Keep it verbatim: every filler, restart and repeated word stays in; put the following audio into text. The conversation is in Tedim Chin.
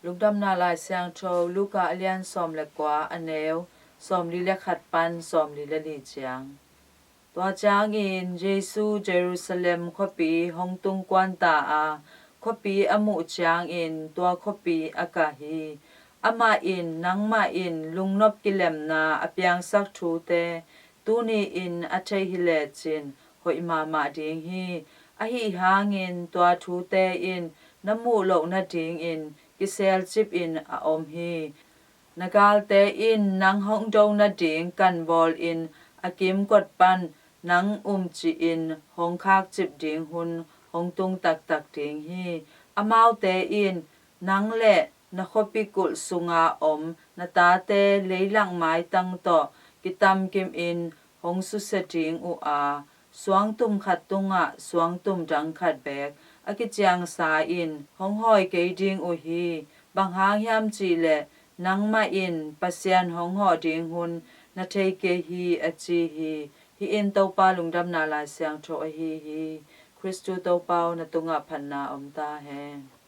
Lungdamna Lai Siangtho Luka a lian sawm le kua, a neu sawmli le khat pan sawmli le li ciang. Tua ciangin Jesu Jerusalem khuapi hong tung kuan ta a, khuapi a muh ciangin tua khuapi a kah hi. Amah in, "Nangmah in lungnop kilemna a piangsak thute tuni-in a thei hi lecin hoih mahmah ding hi. Ahi hangin tua thute in na muh loh nadingin kiselcip in a om hi. Na galte in nang hong do nading kan bawlin a kimkot pan nang umcih in hong khakcip ding hun hong tung taktak ding hi. Amaute in nang le na khuapi kulh sunga om na tate leilak maitang tawh kitamkim in hong susia ding uh a, suangtum khat tungah suangtum dang khat beek a kiciangsa in hong hawi kei ding uh hi. Bang hang hiam cih leh nangmah in Pasian hong hawh ding hun na thei kei hi," a ci hi. Hih in Topa Lungdamna Lai Siangtho ahi hi. Khristu Topa aw, na tungah phatna om ta hen.